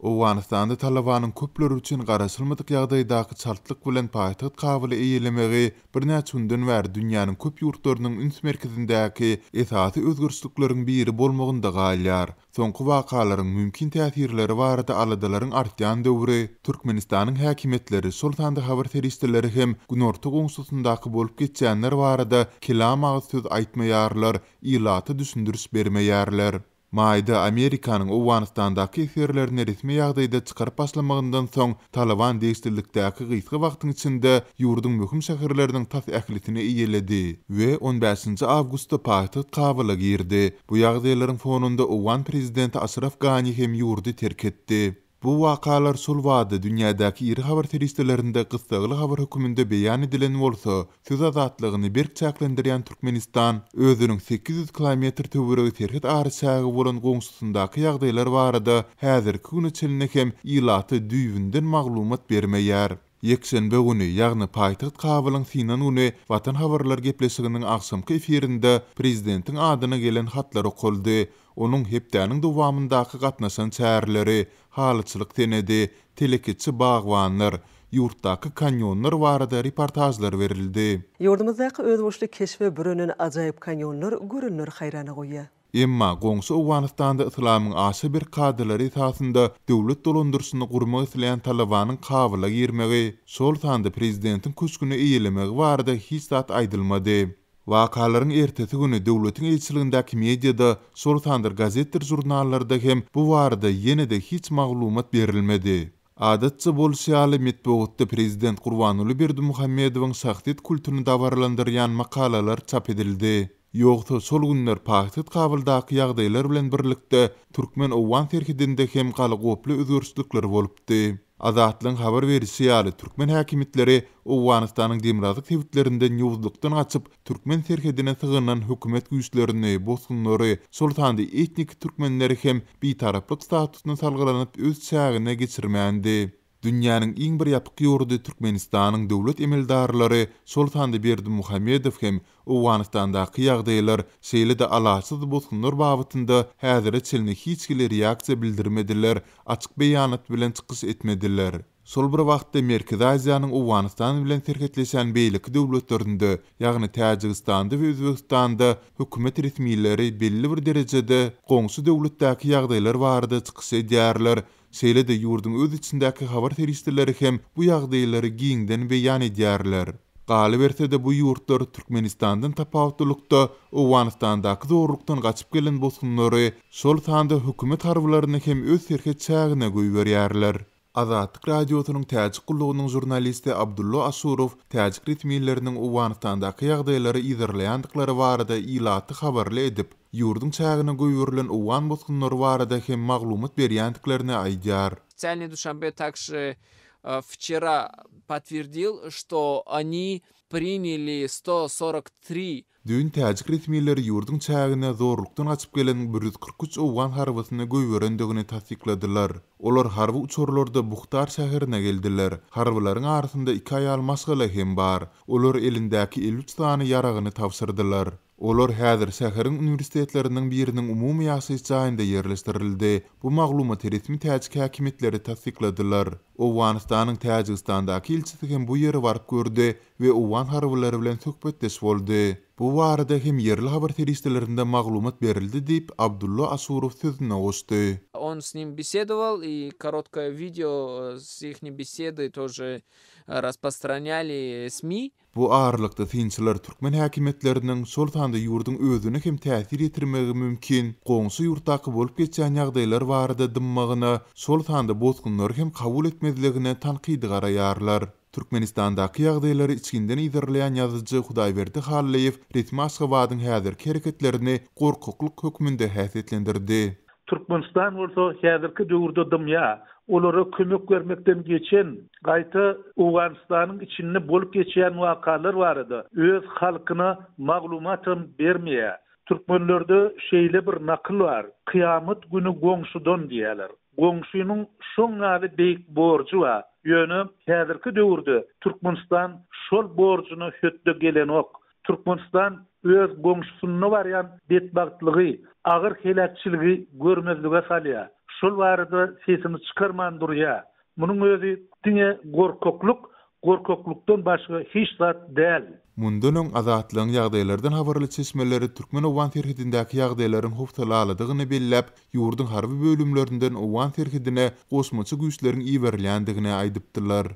Owganystanda Talybanyň köpler üçin garaşylmadyk ýagdaýdaky çaltlyk bilen paýtagt Kabuly eýelemegi birnäçe günden bäri dünýäniň köp ýurtlarynyň üns merkezindäki esasy özgerişlikleriň biri bolmagynda galýar. Soňky wakalaryň mümkin täsirleri barada aladalaryň artýan döwri, Türkmenistanyň häkimiýetleri, şol sanda habar serişdeleri hem günorta goňşusyndaky bolup geçýänler barada kelam agyz söz aýtmaýarlar, ilata düşündiriş bermeýärler. Maýda Amerikanyň Owganystandaky esgerlerini resmi ýagdaýda çykaryp başlamagyndan soň, Talyban degişlilikdäki gysga wagtyň içinde ýurduň möhüm şäherleriniň tas ählisini eýeledi we on bäşinji awgustda paýtagt Kabula girdi. Bu ýagdaýlaryň fonunda owgan prezidenti Aşraf Gani hem ýurdy terk etdi. Bu wakalar şol bada dünýädäki iri habar serişdelerinde gyssagly habar höküminde beýan edilen bolsa, söz azatlygyny berk çäklendirýän Türkmenistan özüniň 800 kilometr töweregi serhet araçägi bolan goňşusyndaky ýagdaýlar barada häzirki güne çenli hem ilata düýbünden maglumat bermeýär. Ýekşenbe güni, ýagny paýtagt Kabulyň synan güni Watan habarlar gepleşiginiň agşamky efirinde prezidentiň adyna gelen hatlar okaldy. Onuň hepdäniň dowamyndaky gatnaşan çäreleri, halyçylyk senedi, telekeçi bagbanlar, ýurtdaky kanýonlar barada reportažlar berildi. Ýurdumyzdaky özboluşly keşbe bürenen ajaýyp kanýonlar görenleri haýrana goýýar. Emma goňşy Owganystanda yslamyň aşa berk kadalary esasynda döwlet dolandyryşyny gurmak isleýän Talybanyň Kabula girmegi, şol sanda prezidentiň köşgüni eýelemegi barada hiç zat aýdylmady. Wakalaryň ertesi güni döwletiň eýeçiligindäki mediada, şol sanda gazetdir žurnallarda hem bu barada ýene-de hiç maglumat berilmedi. Adatça bolşy ýaly, metbugatda prezident Gurbanguly Berdimuhamedowyň şahsyýet kultuny dabaralandyrýan makalalar çap edildi. Ýogsa şol günler paýtagt Kabuldaky ýagdaýlar bilen birlikde türkmen-owgan serhedinde hem galagoply özgerişlikler bolupdy. Azatlygyň habar berişi ýaly, türkmen häkimiýetleri Owganystanyň demirgazyk sebitlerinden ýowuzlykdan gaçyp, türkmen serhedine sygynan hökümet güýçlerini, bosgunlary, şol sanda etniki türkmenleri hem bitaraplyk statusyna salgylanyp öz çägine geçirmändi. Dünýäniň iň bir ýapyk ýurdy Türkmenistanyň döwlet emeldarlary, şol sanda Berdimuhamedow hem Owganystandaky ýagdaýlar, şeýle-de alaçsyz bosgunlar babatynda häzire çenli hiç hili reaksiýa bildirmediler, açyk beýanat bilen çykyş etmediler. Şol bir wagtda Merkezi Aziýanyň Owganystan bilen serhetleşýän beýleki döwletlerinde, ýagny Täjigistanda we Özbegistanda hökümet resmileri belli bir derejede goňşy döwletdäki ýagdaýlar barada çykyş edýärler, şeýle-de ýurduň öz içindäki habar serişdeleri hem bu ýagdaýlary giňden beýan edýärler. Galyberse-de bu ýurtlar Türkmenistandan tapawutlylykda Owganystandaky zorlukdan gaçyp gelen bosgunlary, şol sanda hökümet harbylaryny hem öz serhet çägine goýberýärler. Azatlyk Radiosynyň Täjik gullugynyň žurnalisti Abdullo Aşurow täjik resmileriniň Owganystandaky ýagdaýlary yzarlaýandyklary barada ilaty habarly edip, ýurduň çägine goýberilen owgan bosgunlary barada hem maglumat berýändiklerini aýdýar. Ofitsialnyý Duşanbe takže wçera podtwerdil, çto oni prinýali 143 Düýn täjik resmileri ýurduň çägine zorlukdan gaçyp gelen 143 owgan harbysyny goýberendigini tassykladylar. Olar harby uçarlarda Buhtar şäherine geldiler. Harbylaryň arasynda iki aýal maşgala hem bar. Olar elindäki 53 sany ýaragyny tabşyrdylar. Olar häzir şäheriň uniwersitetleriniň biriniň umumy ýaşaýyş jaýynda ýerleşdirildi. Bu maglumaty resmi täjik häkimiýetleri tassykladylar. Owganystanyň Täjigistandaky ilçisi hem bu ýere baryp gördi we owgan harbylary bilen söhbetdeş boldy. Bu barada hem ýerli habar serişdelerinde maglumat berildi diýip, Abdullo Aşurow sözüne goşdy. On s nim besedowal i korotkoe wideo s ihni besedy tože raspostranyali smi. Bu aralykda synçylar türkmen häkimiýetleriniň, şol sanda ýurduň özüne hem täsir ýetirmegi mümkin goňşy ýurtdaky bolup geçýän ýagdaýlar barada dymmagyna, şol sanda bosgunlary hem kabul etmezligine tankydy garaýarlar. Türkmenistandaky ýagdaýlary içginden yzarlaýan ýazyjy Hudaýberdi Hallyýew resmi Aşgabadyň häzirki hereketlerini gorkaklyk hökmünde häsiýetlendirdi. Türkmenistan bolsa häzirki döwürde dymýar. Olara kömek bermekden geçen, gaýta Owganystanyň içinde bolup geçýän wakalar barada öz halkyna maglumatam bermeýär. Türkmenlerde şeýle bir nakyl bar, Kyýamat güni goňşudan diýýärler. Goňşynyň şoň ýaly beýik borjy bar. Ýöne häzirki döwürde Türkmenistan şol borjuna hötde gelenok. Türkmenistan öz goňşusynda barýan betbagtlygy, agyr heläkçiligi görmezlige salýar. Şol barada sesini çykarman durýar. Munuň özi diňe gorkaklyk, gorkaklykdan başga hiç zat däl. Mundan öň, Azatlygyň ýagdaýlardan habarly çeşmeleri türkmen-owgan serhedindäki ýagdaýlaryň howsalalydygyny belläp, ýurduň harby bölümlerinden owgan serhedine goşmaça güýçleriň iberilýändigini aýdypdylar.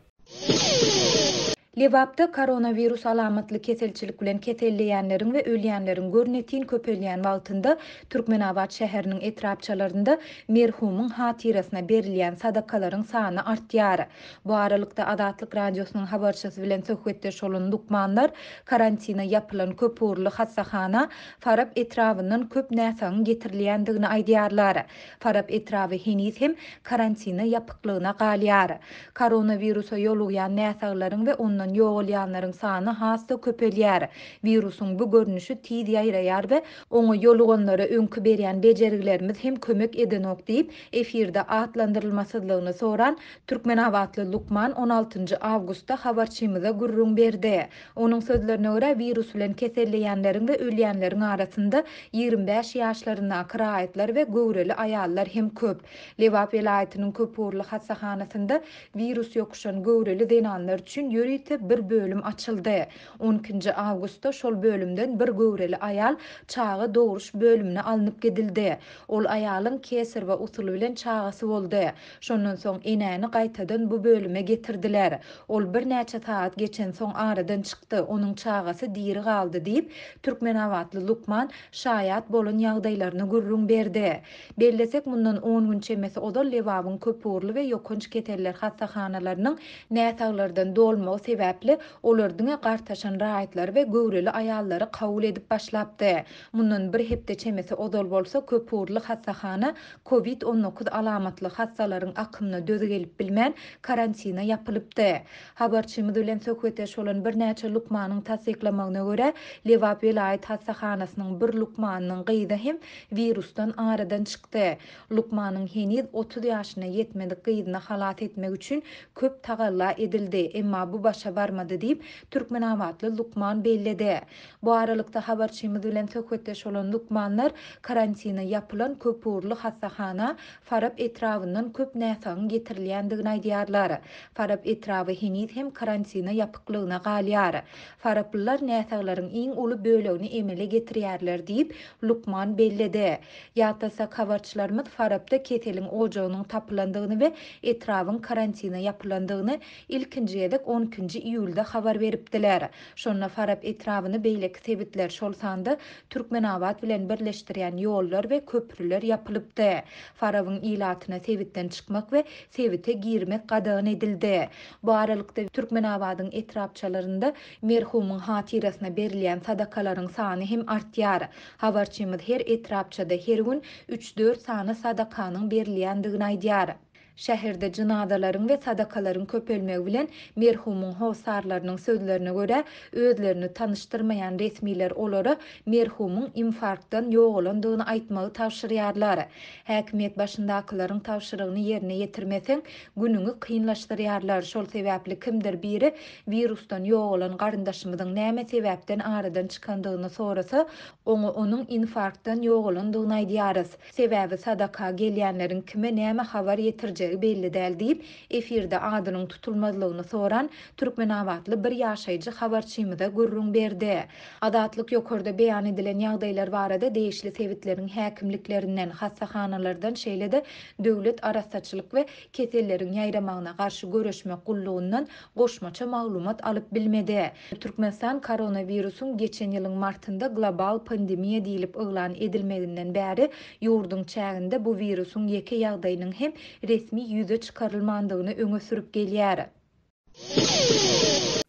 Lebapda koronawirus alamatly keselçilik bilen keselleýänleriň we ölýänleriň görnetin köpelýän wagtynda Türkmenabat şäheriniň etrapçalarynda merhumyň hatyrasyna berilýän sadakalaryň sany artýar. Bu aralykda, Azatlyk Radiosynyň habarçysy bilen söhbetdeş bolan lukmanlar karantina ýapylan köpugurly hassahana Farap etrabyndan köp näsagyň getirilýändigini aýdýarlar. Farap etraby heniz hem karantina ýapyklygyna galýar. Koronawirusa ýolugýan näsaglaryň we ondan ýogalýanlaryň sany has-da köpelýär. Wirusyň bu görnüşi tiz ýaýraýar we oňa ýoluganlara öňki berýän bejergilerimiz hem kömek edenok diýip, efirde atlandyrylmasyzlygyny soran türkmenabatly lukman on altynjy awgustda habarçymyza gürrüň berdi. Onuň sözlerine görä, wirus bilen keselleýänleriň we ölýänleriň arasynda 25 ýaşlaryndaky raýatlar we göwreli aýallar hem köp. Lebap welaýatynyň köpugurly hassahanasynda wirus ýokuşan göwreli zenanlar üçin ýörite bir bölüm açyldy. On ikinji awgustda şol bölümden bir göwreli aýal çaga dogruş bölümine alnyp gidildi. Ol aýalyň kesarewa usuly bilen çagasy boldy. Şondan soň enäni gaýtadan bu bölüme getirdiler. Ol birnäçe sagat geçensoň aradan çykdy, onuň çagasy diri galdy diýip, türkmenabatly lukman şaýat bolan ýagdaýlaryny gürrüň berdi. Bellesek, mundan on gün çemesi ozal Lebabyň köpugurly we ýokanç keseller hassahanalarynyň näsaglardan dolmagy sebäpli, olar diňe gartaşan raýatlary we göwreli aýallary kabul edip başlapdy. Mundan bir hepde çemesi ozal bolsa köpugurly hassahana Covid 19 alamatly hassalaryň akymyna döz gelip bilmän, karantina ýapylypdy. Habarçymyz bilen söhbetdeş bolan birnäçe lukmanyň tassyklamagyna görä, Lebap welaýat hassahanasynyň bir lukmanynyň gyzy hem wirusdan aradan çykdy. Lukmanyň heniz 30 ýaşyna ýetmedik gyzyny halas etmek üçin köp tagalla edildi, emma bu başa barmady diýip, türkmenabatly lukman belledi. Bu aralykda, habarçymyz bilen söhbetdeş bolan lukmanlar karantina ýapylan köpugurly hassahana Farap etrabyndan köp näsagyň getirilýändigini aýdýarlar. Farap etraby heniz hem karantina ýapyklygyna galýar. Faraplylar näsaglaryň iň uly bölegini emele getirýärler diýip, lukman belledi. Ýatlasak, habarçylarymyz Farapda keseliň ojagynyň tapylandygyny we etrabyň karantina ýapylandygyny ilkinji gezek on ikinji iýulda habar beripdiler. Şonda Farap etrabyny beýleki sebitler, şol sanda Türkmenabat bilen birleşdirýän ýollar we köprüler ýapylypdy. Farabyň ilatyna sebitden çykmak we sebite girmek gadagan edildi. Bu aralykda, Türkmenabadyň etrapçalarynda merhumyň hatyrasyna berilýän sadakalaryň sany hem artýar. Habarçymyz her etrapçada her gün üç-dört sany sadakanyň berilýändigini aýdýar. Şäherde jynazalaryň we sadakalaryň köpelmegi bilen, merhumyň hossarlarynyň sözlerine görä, özlerini tanyşdyrmaýan resmiler olara merhumyň infarktdan ýogalandygyny aýtmagy tabşyrýarlar. Häkimiýet başyndakylaryň tabşyrygyny ýerine ýetirmeseň, günüňi kynlaşdyrýarlar. Şol sebäpli kimdir biri wirusdan ýogalan garyndaşymyzyň näme sebäpden aradan çykandygyny sorasa, oňa onuň infarktdan ýogalandygyny aýdýarys. Sebäbi sadaka gelýänleriň kime näme habar ýetirjegi belli däl diýip, efirde adynyň tutulmazlygyny soran türkmenabatly bir ýaşaýjy habarçymyza gürrüň berdi. Azatlyk ýokarda beýan edilen ýagdaýlar barada degişli sebitleriň häkimliklerinden, hassahanalardan, şeýle-de Döwlet arassaçylyk we keselleriň ýaýramagyna garşy göreşmek gullugyndan goşmaça maglumat alyp bilmedi. Türkmenistan koronawirusyň geçen ýylyň martynda global pandemiýa diýlip yglan edilmeginden bäri ýurduň çäginde bu wirusyň ýeke ýagdaýynyň hem resmi ýüze çykarylmandygyny öňe sürüp gelýär.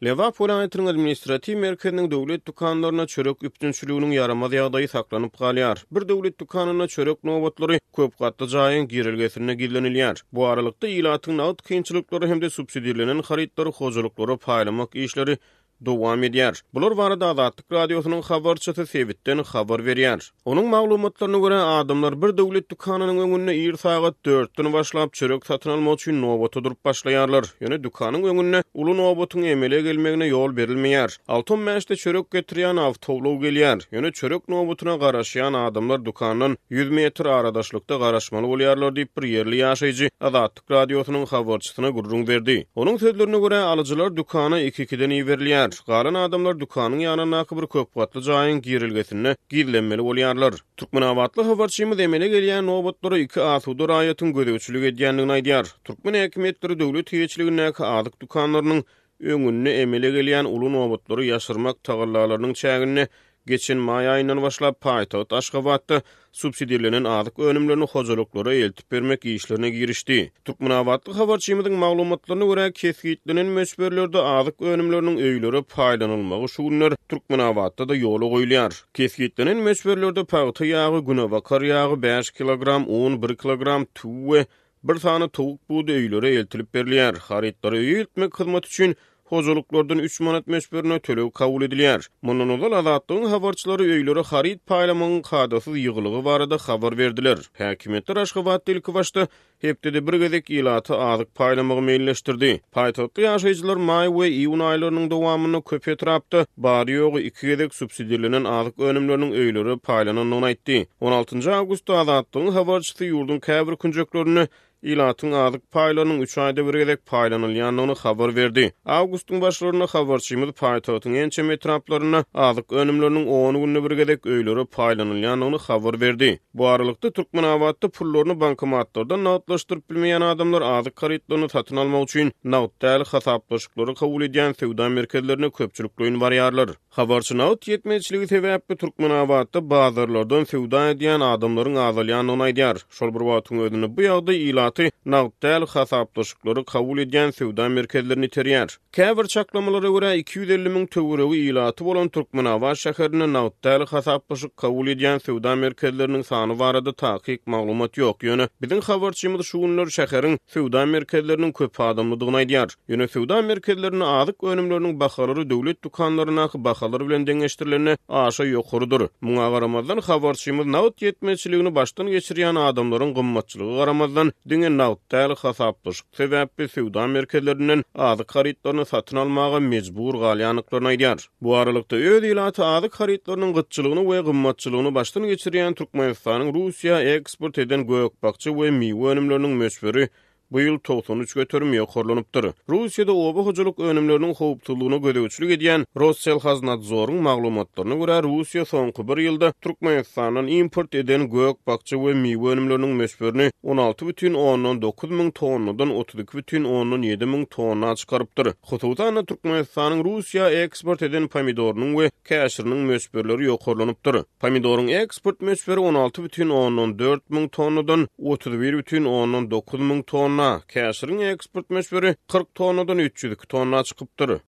Lebap welaýatynyň administratiw merkeziniň döwlet dükanlarynda çörek üpjünçiliginiň ýaramaz ýagdaýy saklanyp galýar. Bir döwlet dükanynda çörek nobatlary köp gatly jaýyň girelgesinde gizlenilýär. Bu aralykda, ilatyň nagt kynçylyklary hem-de subsidirlenen harytlary hojalyklara paýlamak işleri. dowam edýär. Bular barada Azatlyk Radiosynyň habarçysy sebitden habar berýär. Onuň maglumatlaryna görä, adamlar bir döwlet dükanynyň öňünde ir sagat dörtden başlap çörek satyn almak üçin nobata durup başlaýarlar. Ýöne dükanyň öňünde uly nobatyň emele gelmegine ýol berilmeýär. Alty on bäşde çörek getirýän awtoulag gelýär. Ýöne çörek nobatyna garaşýan adamlar dükandan 100 metr aradaşlykda garaşmaly bolýarlar diýip, bir ýerli ýaşaýjy Azatlyk Radiosynyň habarçysyna gürrüň berdi. Onuň sözlerine görä, alyjylar dükana iki-ikiden iberilýär. Galan adamlar dükanyň ýanyndaky bir köpgatly jaýyň girelgesinde gizlenmeli bolýarlar. Türkmenabatly habarçymyz emele gelýän nobatlara iki asuda raýatyň gözegçilik edýändigini aýdýar. Türkmen häkimiýetleri döwlet eýeçiligindäki azyk dükanlarynyň öňünde emele gelýän uly nobatlary ýaşyrmak tagallalarynyň çäginde geçen maý aýyndan başlap paýtagt Aşgabatda subsidirlenen azyk önümlerini hojalyklara eltip bermek işlerine girişdi. Türkmenabatly habarçymyzyň maglumatlaryna görä, kesgitlenen möçberlerde azyk önümleriniň öýlere paýlanylmagy şu günler Türkmenabatda-da ýola goýulýar. Kesgitlenen möçberlerde pagta ýagy, günebakar ýagy, bäş kilogram un, bir kilogram tüwi we Bir sany towuk budy öýlere eltilip berilýär. Harytlary öýe eltmek hyzmaty üçin hojalyklardan üç manat möçberinde töleg kabul edilýär. Mundan ozal Azatlygyň habarçylary öýlere haryt paýlamagyň kadasyz ýygylygy barada habar berdiler. Häkimiýetler Aşgabatda ilkibaşda hepdede bir gezek ilata azyk paýlamagy meýilleşdirdi. Paýtagtly ýaşaýjylar maý we iýun aýlarynyň dowamynda köp etrapda bary-ýogy iki gezek subsidirlenen azyk önümleriniň öýlere paýlanandygyny aýtdy. On altynjy awgustda Azatlygyň habarçysy ýurduň käbir künjeklerinde ilatyň azyk paýlarynyň üç aýda bir gezek paýlanylýandygyny habar berdi. Awgustyň başlarynda habarçymyz paýtagtyň ençeme etraplarynda azyk önümleriniň on günde bir gezek öýlere paýlanylýandygyny habar berdi. Bu aralykda, Türkmenabatda pullaryny bankomatlardan nagtlaşdyryp bilmeýän adamlar azyk harytlaryny satyn almak üçin nagt däl hasaplaşyklary kabul edýän söwda merkezlerine köpçülikleýin barýarlar. Habarçy nagt ýetmezçiligi sebäpli Türkmenabatda bazarlardan söwda edýän adamlaryň azalýandygyny aýdýar. Şol bir wagtyň özünde bu ýagdaý ilaty nagt däl hasaplaşyklary kabul edýän söwda merkezlerine iterýär. Käbir çaklamalara görä, 250 müň töweregi ilaty bolan Türkmenabat şäherinde nagt däl hasaplaşyk kabul edýän söwda merkezleriniň sany barada takyk maglumat ýok. Ýöne biziň habarçymyz şu günler şäheriň söwda merkezleriniň köp adamlydygyny aýdýar. Ýöne söwda merkezlerinde azyk önümleriniň bahalary döwlet dükanlaryndaky bahalar bilen deňeşdirilende aşa ýokarydyr. Muňa garamazdan, habarçymyz nagt ýetmezçiligini başdan geçirýän adamlaryň gymmatçylyga garamazdan, diňe nagt däl hasaplaşyk sebäpli söwda merkezlerinden azyk harytlaryny satyn almaga mejbur galýandyklaryny aýdýar. Bu aralykda, öz ilaty azyk harytlarynyň gytçylygyny we gymmatçylygyny başdan geçirýän Türkmenistanyň Russiýa eksport eden gök-bakja we miwe önümleriniň möçberi bu ýyl 93% ýokarlanypdyr. Russiýada oba hojalyk önümleriniň howpsuzlygyna gözegçilik edýän Rosselhoznadzoryň maglumatlaryna görä, Russiýa soňky bir ýylda Türkmenistandan import eden gök-bakja we miwe önümleriniň möçberini 16,9 müň tonnadan 32,7 müň tonna çykarypdyr. Hususan-da, Türkmenistanyň Russiýa eksport eden pomidorynyň we käşiriniň möçberleri ýokarlanypdyr. Pomidoryň eksport möçberi 16,4 müň tonnadan 31,9 müň tonna, käşiriň eksport möçberi 40 tonnadan 302 tonna çykypdyr.